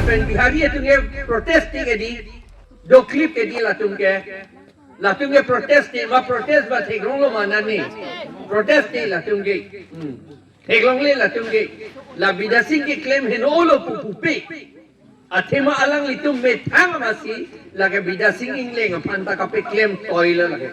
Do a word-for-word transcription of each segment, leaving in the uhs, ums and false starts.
Pen Bihari atum ke protest ti ke di, doklip ke di latum ke. Latum ke protest ti ma protest ba theklong lo ma nani. Protest ti latum ke. Hmm. Theklongle latum ke. La Bidya Sing keklem henlo pu pupe. Athema alanglitum methang masi lake Bidya Sing Engleng aphan ta kapeklem toi lo lake.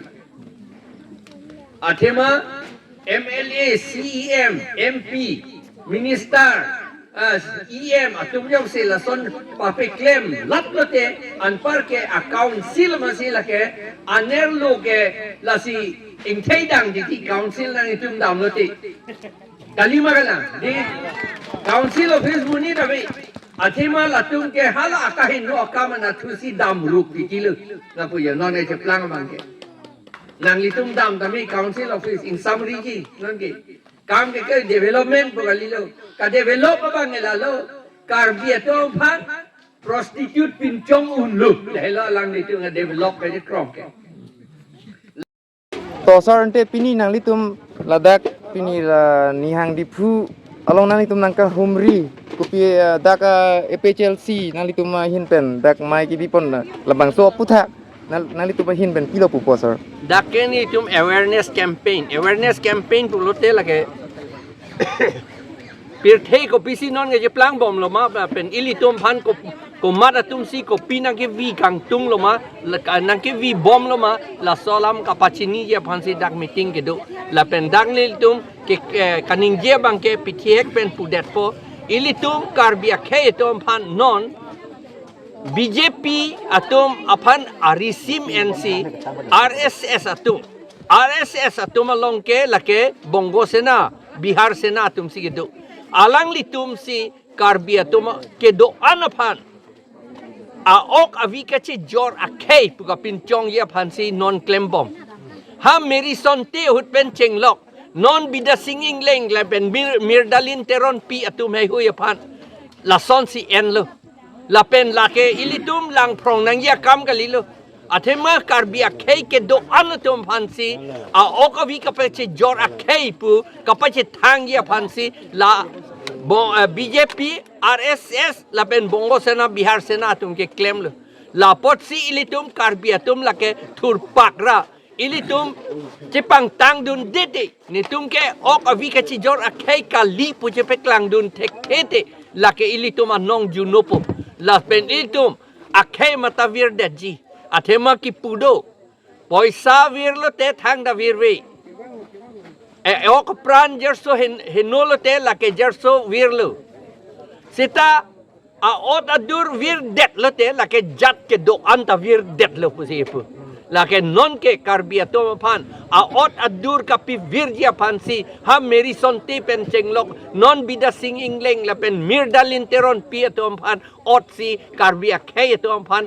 Athema M L A, C E M, M P, minister, ah, E M atum jongsi lason papeklem lap lote anpar ke a council masi lake anerlo ke lasi ingthei dang titi council nanglitum dam lote. Kali ma kalang, di council office monit ave. Athema latum ke hala akahingno akam anatthu si damruk titi lo. Lapu ya non e cheplang abang ke. Nanglitum dam tame council office in summary ji non ke. Kam ke ke development pu kalilo. Ka develop abang ke lalo. Karbi atum aphan prostitute pinchong unlo. Lahelo alanglitum develop ke krong ke. To sir, ante pini nanglitum ladak pini la Nihang Diphu along nanglitum nangkahumri kopi, eh, dak, eh, A P H L C nanglitum ahin pen dak mai kebipon, eh, labangso aputhak nang, nanglitum ahin pen pilo pupo sir? Dak ke nelitum awareness campaign, awareness campaign pulote lake pirthe kopisi non ke cheplang bomlo ma, pen ilitum aphan ko, komat atum si kopi nangkevi kangtung lo ma, la, ka, nangkevi bomlo ma, laso alam kapachiniji aphan si dak meeting kedo. Lapen dak nelitum ke, eh, kaningje abang ke pithihek pen pudetpo. Ilitum Karbi akhei atum aphan non B J P atum aphan arisim ensi R S S atum, R S S atum along ke lake Bongo Sena, Bihar Sena atum si kedo. Alanglitum si Karbi atum kedo-an aphan a-ok avi kachejor akhei pu kapinchongji aphan si non klembom. Ha Mary Sonte ahut pen chenglok, non Bidya Sing Engleng lapen Mir, Miralin Teronpi atum heihui aphan lason si enlo. Lapen lake ilitum langphrong nangji akam kalilo. Athema Karbi akhei kedo-an atum aphan si a-ok avi kapachejor akhei pu kapachethangji aphan si la bo, eh, B J P, R S S lapen Bongo Sena, Bihar Sena atum keklemlo. Lapotsi ilitum Karbi atum lake thurpak ra ilitum chepangtangdunde te, netum ke ok avi kachejor akhei kali pu chepaklangdun thekthe te, lake ilitum anong junopo. Lapen ilitum akhei mata virdetji. Athema kipu do. Poisa virlo te thangta virve. E, e ok apran jerso hen, henolo te lake jerso virlo. Seta a-ot adur virdetlo te lake jat kedo-an ta virdetlo pusi pu. Lake non ke Karbi atum aphan a-ot adur kapivirji aphan si ha Mary Sonte pen chenglok non Bidya Sing Engleng lapen Miralin Teronpi atum aphan ot si Karbi akhei atum aphan,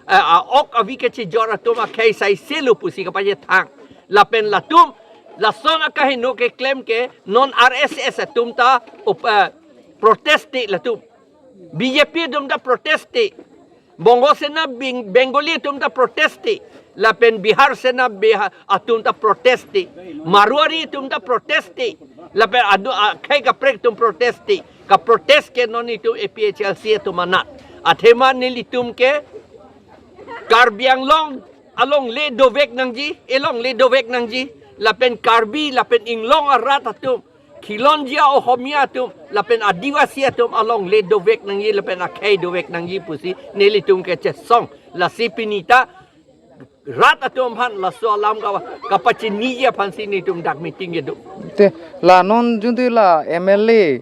eh, a-ok avi kachejor atum akhei saiselo pusi kapachethang. Lapen latum lason akahingno keklem ke non R S S atum ta op, eh, protest te latum. B J P atum ta protest te. Bongo Sena Beng, Bengali atum ta protest te. Lapen Bihar Sena Bihar atum ta protest te. Marwari atum ta protest te. Lapen adu akhei kaprek atum protest te. Kaprotest ke non itum A P H L C atum anat. Athema nelitum ke Karbi Anglong alongle dovek nangji, elongle dovek nangji, lapen Karbi, lapen inglong arat atum, khilonjia Ohomia atum, lapen Adivasi atum alongle dovek nangji, lapen akhei dovek nangji pusi nelitum kechesong. Lasi pini ta rat atum aphan laso alam ka, kapachiniji aphan si netum dak meeting kedo. Te, la non juntu la M L A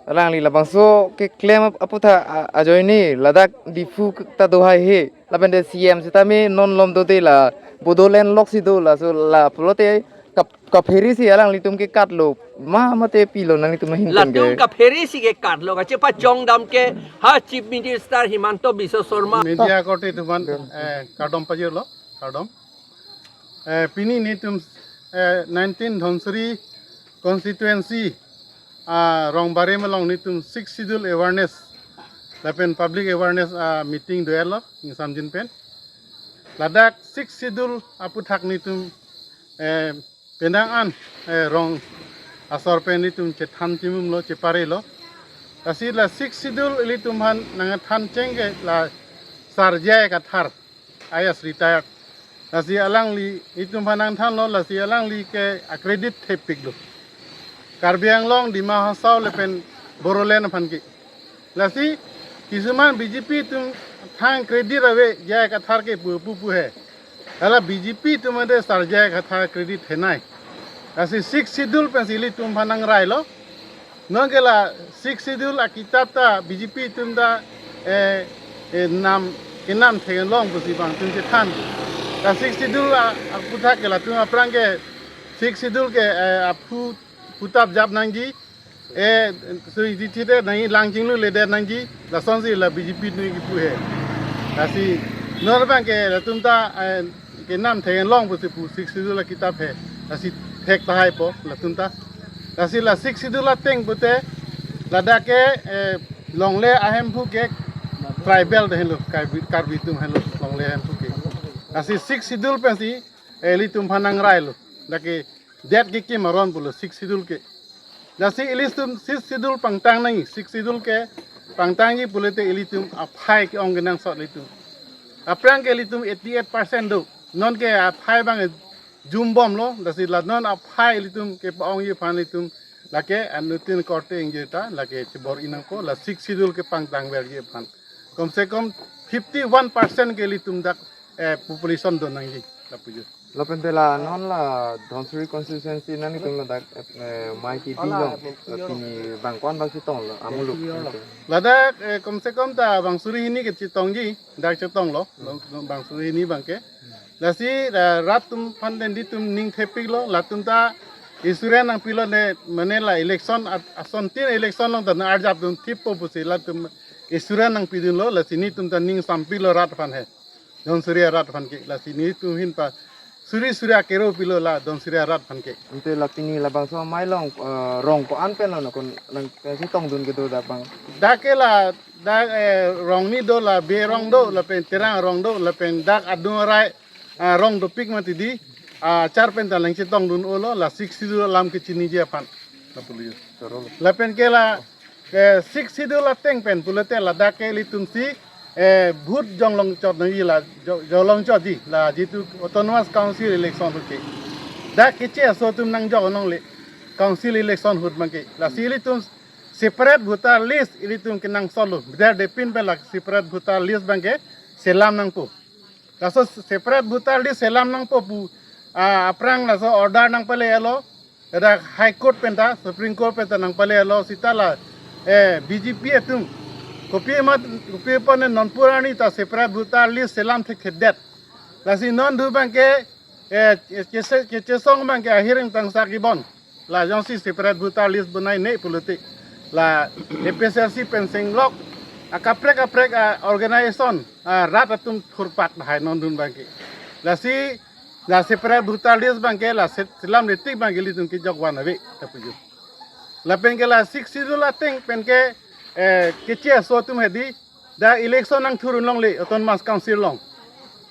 alangli labangso keklem ap-, aputhak a-, ajoine ladak Diphu ta do haihe. Lapen te C M sitame non lom do de la Bodoland lok si do, laso la pulote kap-, kaphere si alanglitum kekatlo ma mate pilo nanglitum ahin pen ke? Latum kaphere si kekatlo, kachepachongdam ke ha Chief Minister Himanta Biswa Sarma. Media korte atum aphan, eh, kardom pajirlo, kardom. Eh, pini netum, eh, nineteen Dhansiri constituency, ah, Rongbarim along netum Sixth Schedule awareness lapen public awareness, ah, meeting do-etlo ingsamjin pen. Ladak Sixth Schedule aputhak netum, eh, penang an, eh, rong asor pen netum chethan chimumlo, cheparelo. Lasi la Sixth Schedule ilitum aphan nangthan cheng ke la Sar J I Kathar, I A S retired. Lasi alangli itum aphan nangthanlo, lasi alangli ke a-credit thepiklo Karbi Anglong, Dima Hasao lapen Bodoland aphan ke. Lasi kisuman B J P atum thang credit ave, J I Kathar ke pu pu pu he. Hala B J P atum ante Sar J I Kathar credit henai. Lasi Sixth Schedule pensi ilitum aphan nangrailo. Non ke la Sixth Schedule akitap ta B J P atum ta, eh, eh, nam, kenam theklong pusi bang atum chethan. La Sixth Schedule a, aputhak ke latum aphrang ke Sixth Schedule ke, eh, aphu putap jap nangji. Eh, so iti chite nangji, lang chingluledet nangji, lasonsi la B J P atum kipu he. Lasi non abang ke latum ta, eh, kenam theklong pusi pu Sixth Schedule akitap he. Lasi thek tahai po latum ta. Lasi la Sixth Schedule ateng pute ladak ke, eh, longle ahemphu ke tribal de henlo, Karbi, Karbi atum henlo longle ahemphu ke. Lasi Sixth Schedule pensi, eh, ilitum aphan nangrailo. Dak ke det kekim aron pulo Sixth Schedule ke. Lasi ilitum Sixth Schedule pangtang nangji, Sixth Schedule ke pangtangji pulote ilitum aphai ke-ong kenangsot ilitum. Aphrang ke ilitum eighty-eight percent do. Non ke aphai abang jumbomlo, lasi la non aphai ilitum kepa-ongji aphan ilitum lake anuttin korte ingjeta, lake chebor-i nangpo, la Sixth Schedule kepangtangverji aphan. Kom se kom fifty-one percent ke ilitum dak, eh, population do nangji, lapu jo. Lapen te la non la Dhansiri constituency nanglitum ladak, eh, amei kebi along, la pini bang ko-an bang chetonglo, amuluk. Ladak, eh, kom se kom ta bang suri hini ke chetongji, dak chetonglo, bang, bang suri hini abang ke. Lasi, eh, rat atum aphan den ilitum ning thepiklo, latum ta insurance nangpilo ne, mane la election at, asontin election along ta nang-arjap dunthippo pusi latum insurance nangpidunlo, lasi nelitum ta ning sampilo rat aphan he. Dhansiri arat aphan ke, lasi nelitum ahin pa suri suri akero pilo la Dhansiri arat aphan ke. Ante la pini labangso amei along, eh, rong ko-an pen lo non kon nang, eh, chetongdun kedo dak bang. Dak ke la, dak, eh, rong ni do, la Bey rong do, lapen Terang rong do, lapen dak adung arai, ah, rong dopik mati di, ah, achar pen ta nangchetongdun-olo, la Sixth Schedule alam kechiniji aphan. Lapu jo. Lapen ke la, eh, Sixth Schedule ateng pen pulote ladak ke ilitum si, eh, vote jonglong chot nangji la, jo-, jonglong chotji la jitu Autonomous Council election ahut ke. Dak Keche aso atum nangjok longle council election ahut abang ke. Lasi ilitum separate voter list ilitum kenangsotlo. Bidar depin pen la separate voter list abang ke selam nangpo. Laso separate voter list selam nangpo pu, ah, aphrang laso order nangpale-elo. Ladak High Court pen ta, Supreme Court pen ta nangpale-elo seta la, eh, B J P atum. Kopi amat, kopi apot ne non pu arni ta separate voter list selam thekthedet. Lasi non dun abang ke, eh, kese-, kechesong abang ke ahiring tangsa kibon. La jongsi separate voter list bonaine pulote, la A P H L C pen chenglok akaprek kaprek a-organization, a-rat atum thurpak tahai non dun abang ke. Lasi la separate voter list abang ke la se-, selam detik abang ke ilitum kejok van ave, lapu jo. Lapen ke la Sixth Schedule ateng pen ke, eh, Keche aso atum hedi, dak election nangthurdun longle Autonomous Council along.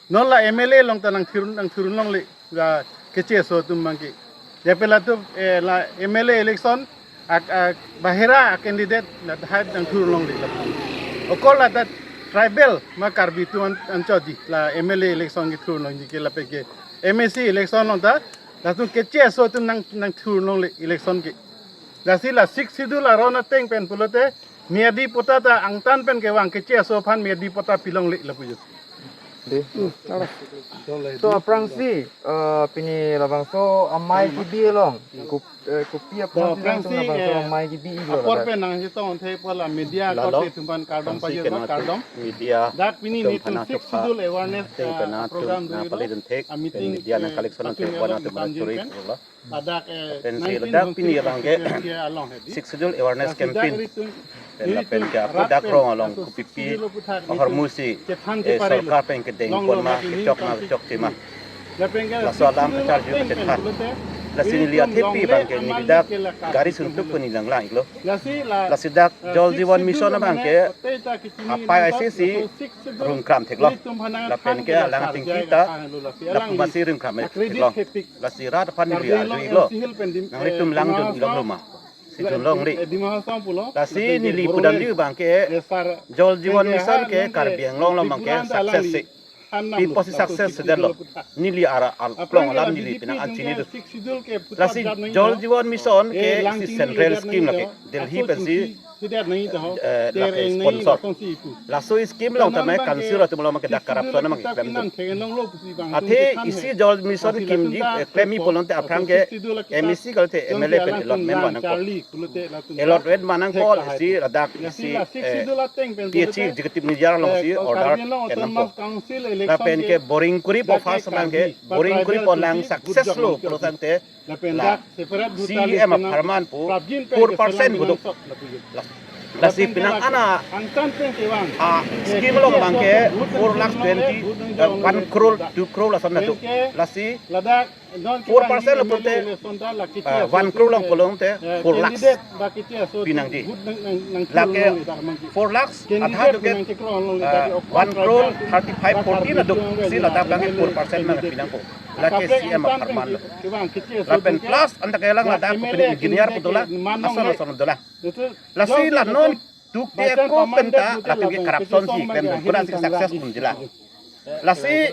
Non la M L A along ta nangthur-, nangthurdun longle la Keche aso atum abang ke. Jape latum, eh, la M L A election ak, ak bahira a-candidate la hai nangthurdun longle la. Okol la dak tribal ma Karbi atum an, anchotji la M L A election kethurdun longji ke lapen ke M A C election along ta latum Keche aso atum nang, nangthurdun longle election ke. Lasi la Sixth Schedule aron ateng pen pulote miyadi patta ta angtan pen kevang Keche aso aphan miyadi patta pilongle lapu jo. Dei. Hmm, aro. So aphrangsi, eh, pini labangso amei kebi along, kop-, eh, kopi aphrang So aphrangsi, labangso eh, amei kebi-ilo apor ladak. Pen nangchetongthe pu la media Lalo. Korte atum aphan kardom Aphrangsi pajir kena kardom. Media Dak pini atum nelitum aphan Sixth achokha. Schedule awareness, Tei eh, kena program atum dun na ilo. Pali dun thek. A meeting, Media na eh, collection atum thek wana ilo atum alam meeting churi pen. Pulo. Ladak, eh, Pensi nineteen ladak pini Dhansiri abang ke constituency along hedi. Sixth Schedule awareness Lasi campaign. Dak ilitum, Pen lapen ilitum ke apo rat dak pen rong along laso kopipi Sixth Schedule aphuthak ahormu ilitum si, chethan eh, cheparelo. Sorkar pen kedeng Longlo pon ma, ma pini kechok ma, constituency. Kechok che ma. Lapen ke Laso Sixth alam Schedule kacharju ateng pen petethan. Pulote, Lasi neli ilitum athepi longle abang ke amali neli dak ke la gari Karbi suntuk atum puni langlang iklo. Lasi la, Lasi dak eh, Jal Sixth Jeevan Schedule Mission abang amane ke ote ta kichini apai nangkok I C C laso Sixth Schedule rungkram theklo. Ilitum phanang Lapen than ke ke la alang Sar J I tingki ta Kathar henlo lasi lapu alang masi di rungkram a-credit theklo. Hepik. Lasi rat aphan Karbi neli Anglong arju iklo. M C Hill pen dim, Nanglitum eh, langdun Dima ilong Hasao loma. Jun longle. Lasi neli pudamji abangke Jal Jeevan Mission ke Karbi Anglong along abangke success si. Pi apotsi success si detlo. Neli ara along alam neli penang an chinidun. Lasi Jal Jeevan Mission ke isi central scheme lake. Delhi pensi, eh, lake sponsor. Laso scheme along tame council atum along ke dak corruption abang klemdun. Athe isi Jal Mission scheme ji, eh, klemji pulote aphrang ke M A C kalite M L A pen allotment ma nangpo. Allotment ma nangpo, isi ladak isi, eh, P H E executive manager alongsi order kenangpo. Lapen ke boring koripo first abangke, boring koripo lang success lo pulotangte la C E M apharman pu four percent goduk. La, lasi penang an a scheme along abangke four lakh twenty, eh, one crore, two crore lason nangdo. Lasi four percent lo pulote, eh, one crore along pulote four lakhs pinangji. Lake four lakhs adha doke, eh, one crore thirty-five, forty nangdo. Si ladak abangke four percent nang pinangpo. Lake C E M apharman lo. Lapen plus anta kelang ladak kopine engineer pu dolang, ason ason dolang. Lasi la non tukte ako penta latum ke corruption si klemdun, kurang si success dunji la. Lasi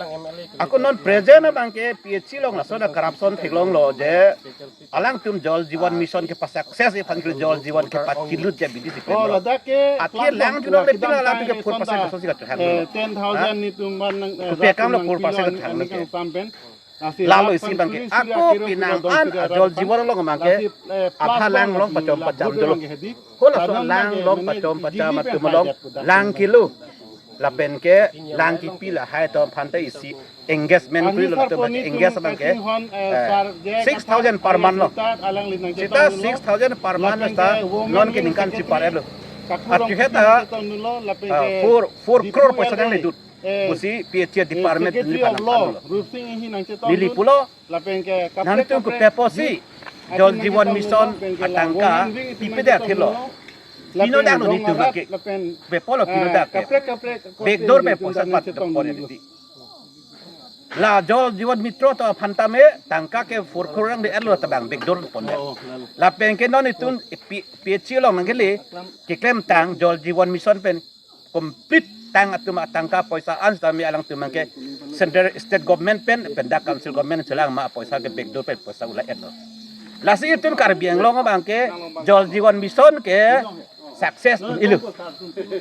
ako non present abangke P H E along lason a corruption theklonglo je alangtum Jal Jeevan Mission kepa-success iphan ke Jal Jeevan kepachilut je abidi si klemlo. Athe lang jun longle pila latum ke four percent kaso si kachehang lo. Kopi akam lo four percent kachehang lo ke. Lalo isi abangke ako penang an a Jal Jeevan along abangke apha lang long pachom pacham dolo. Halaso lang long pachom pacham atum along lang kilo. Lapen ke lang kipi lahai atum aphanta isi engagement kuri lo, latum engage abangke, eh, six thousand per month lo. Seta six thousand per month seta non ke ningkan chipar lo. Athe heta, eh, four, four crore poisa nangledun pusi P H E department neli phan nangphan lo. Neli pulo, nangtum kopi apotsi Jal Jeevan Mission atangka pipedet thilo. Pinodak lo netum ke. Kopi apotlo pinodak ke. Backdoor pen poisa pat pon niti. La Jal Jeevan Mitra atum aphanta me tangka ke four crore nangde-etlo ta abang backdoor pon. Lapen ke non itum P-, P H E along nangkele keklemtang Jal Jeevan Mission pen complete tang atum atangka poisa an sitame alangtum abangke central state government pen, pen dak council government chelang ma poisa ke backdoor pen poisa ula-etlo. Lasi itum Karbi Anglong abangke Jal Jeevan Mission ke success un-elo.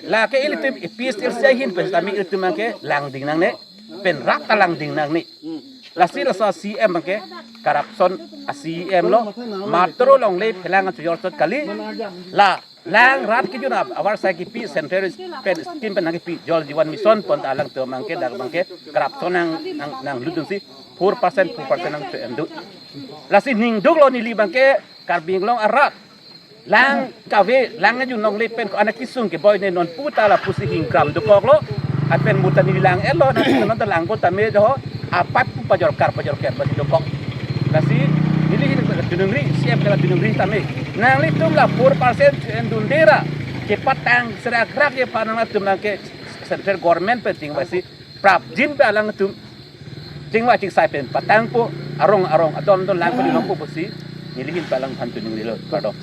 Lake ilitum A P H L C ahin pen sitame ilitum abangke langding nangne, pen rat ta langding nangne. Lasi laso C E M abangke corruption a C E M lo, matro longle phelang chojor chot kali. La lang rat kejun ap avarsai kipi central pen scheme pen nangkipi Jal Jeevan Mission pon ta alangtum abangke dak abangke corruption nang, nang, nanglutdunsi four percent, four percent nangche-endun. Lasi ningduklo neli abangke Karbi Anglong arat lang kave, lang kejun longle pen ko-an akesung keboi ne non puta lapusi hingkram dokoklo. Apen muta neli lang-etlo, nang non ta langkot tame jo, apat pu pajorkar pajorkar pasi dokok. Lasi neli hin dunungri, C E M kala dunungri tame. Nanglitum la four percent endundera kepatang serak rak kepatang atum abangke central government pen chingvaisi prapjin pen alangtum chingvai chingsai pen patangpo, arong arong adon adon lang pen longpo pusi neli hin pen alangphan tuning lilo. Kardom.